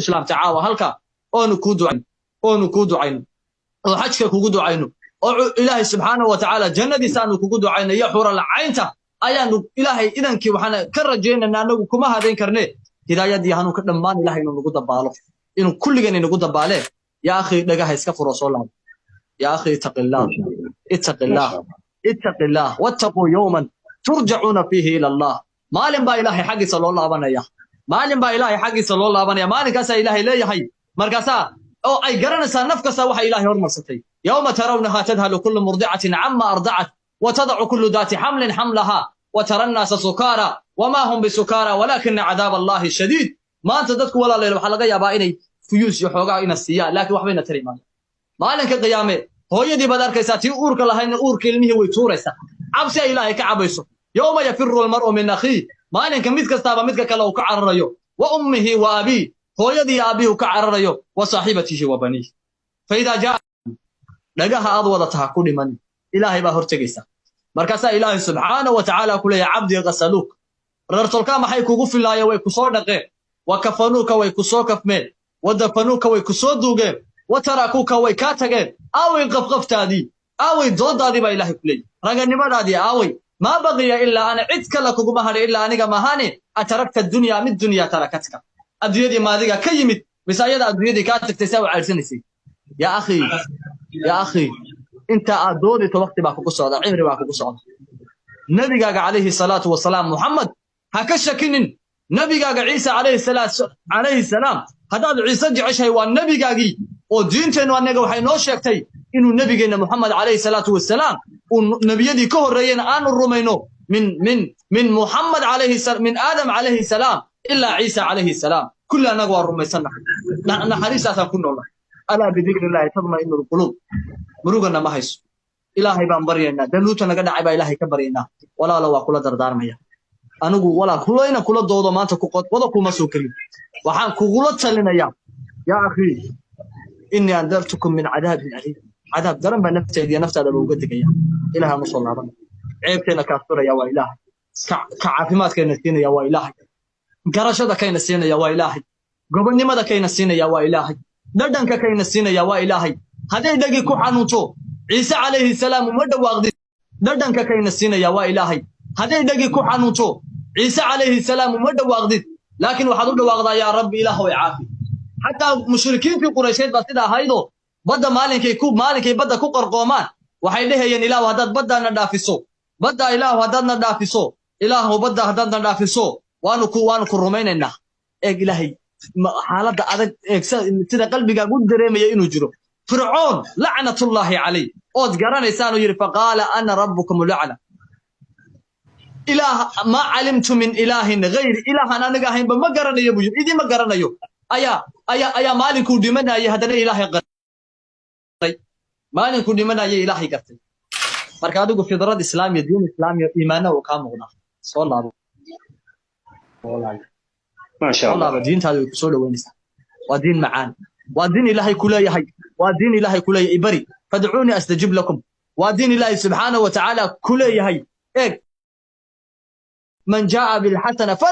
islaamtay caawa halka, oonu kuu ducayno, oonu kuu ducayno, oo xajka kugu ducayno, oo Ilaahay subxaanahu wa tacaala jannadiisa aanu kugu ducayno iyo xural caynta ayaanu Ilaahay idankii waxaan ka rajaynaynaa. Anagu kuma hadayn karne hidaayad iyo hanuunka dhammaan Ilahay inuu nagu dabaalo, inuu kulligan inagu dabaalee. Yaa akhi, dhagaha iska furo, soo laabo. Yaa akhi, ittaqi illaah, ittaqi illaah, ittaqi illaah. Wattaquu yawman turjacuuna fiihi ila Allah. Maalin baa Ilaahay xaggiisa loo laabanaya, maalin baa Ilaahay xaggiisa loo laabanaya. Maalinkaasaa Ilaahay leeyahay, markaasaa oo ay garanaysaa naf kasta waxa Ilaahay hormarsatay. Yawma tarawnaha tadhalu kullu murdicatin cama ardacat watadacu kullu daati xamlin xamlaha watara nnaasa sukaara wamaa hum bisukaara walaakina cadaab Allahi shadiid. Maanta dadku, walaalayaal, waxaa laga yaabaa inay views iyo xoogaa ina siiyaan, laakiin waxbayna tari maayo maalinka qiyaame. Hooyadii baad arkaysaa, tii uurka lahaydna uurka ilmihii way tuuraysaa, cabsi ay Ilaahay ka cabayso. Yowma yafiru almar'u min akhiih, maalinka mid kastaaba midka kale uu ka cararayo, wa ummihi wa abiih, hooyadii aabihii uu ka cararayo, wa saaxibatihi wa baniih. Faidaa jaa dhagaha aad wadata ha ku dhiman, Ilaahay baa hortegaysa. Markaasaa Ilaahay subxaana wa tacaala ku leeyahay: cabdii qasaluuk, reer tolkaa maxay kugu filaayeen? Way ku soo dhaqeen. Wa kafanuuka, way ku soo kafmeen. Wa dafanuuka, way ku soo duugeen. Wa tarakuuka, way kaa tageen. Aaway qafqaftaadii? Aaway doodaadii? Baa Ilaahay ku leeyahy. Raganimadaadii aaway? Maa baqiya ilaa ana, cid kale kuguma hadhay ilaa aniga mahane. Atarakta dunya mid dunya tarakatka? Adduunyadii maadiga ka yimid mise ayada adduunyadii kaa tagtay saa u cayrsanaysay? Yaa akhi, yaa akhi, inta aad doonayso waqti baa kugu socda, cimri baa kugu socda. Nabigaaga calayhi salaatu wasalaam Muxamed ha ka shakinin. Nabigaaga Ciise calayhi salaam, haddaad Ciise jeceshahay, waa nebigaagii, oo diinteennu annaga waxay noo sheegtay inuu nebigeenna Muxamed calayhi salaatu wasalaam uu nebiyadii ka horreeyena aanu rumayno, min Muxamed calayhi min Aadam calayhi salaam ilaa Ciisa calayhi salaam, kulli annaga waa rumaysannahay. Naxariistaasaan ku noolnahay. Alaa bidikri illaahi tadma'inu lquluub. Murugana ma hayso, Ilaahay baan baryaynaa. Daluuta naga dhacay baa Ilaahay ka baryaynaa. Walaalo, waa kula dardaarmaya. Anigu walaal kula kula doodo maanta ku qodqodo kuma soo gelin. Waxaan kugula talinayaa, yaa akhi, innii andartukum min cadaabin aliim. Cadaab daran baa naftayda iyo naftaadaba uga digaya. Ilahay aan usoo laabanay. Ceebteena kaasturaya waa Ilaahay, ka caafimaadkayna siinaya waa Ilaahay, garashada kayna siinaya waa Ilaahay, gobonnimada kayna siinaya waa Ilaahay, dhadhanka kayna siinaya waa Ilaahay. Hadday dhegi ku xanuunto, Ciise calayhi salaam uma dhawaaqdid. Dhadhanka kayna siinaya waa Ilaahay. Hadday dhegi ku xanuunto, Ciise calayhi salaam uma dhawaaqdid, laakiin waxaad u dhawaaqdaa: yaa Rabbi, Ilaah, way caafi. Xataa mushrikiintii Quraysheed baa sida ahaydoo badda maalinkay badda ku qarqoomaan waxay dhehayeen: Ilaahu, haddaad baddaana dhaafiso, badda Ilaahu haddaadna dhaafiso, Ilaahu, badda haddaadna dhaafiso, waanu ku rumaynaynaa. Eeg Ilaahay xaaladda adag, eeg sida qalbigaagu u dareemaya inuu jiro. Fircoon lacnatullaahi calayh ood garanaysaanuu yidhi: faqaala ana rabbukum lacla, ilaah maa calimtu min ilaahin gayri, ilaahan aniga ahaynba ma garanayo buu yidhi, idima garanayo. Ayaa maalinkuu dhimanayay haddana Ilaahay qaray, maalinkuu dhimanayay Ilaahay gartay. Marka adigu fidrad islaamiya, diin islaamiya, iimaana uu kaa muuqdaa. Soo laabo. Maasha soo Allah. Laabo, diintaada way kusoo dhaweynaysaa. Waa diin macaan, waa diin Ilaahay ku leeyahay, waa diin Ilaahay ku leeyahay: ibari, fadcuuni astajib lakum. Waa diin Ilaahay subxaanahu wa tacaala ku leeyahay, eeg: man jaa bilxasana.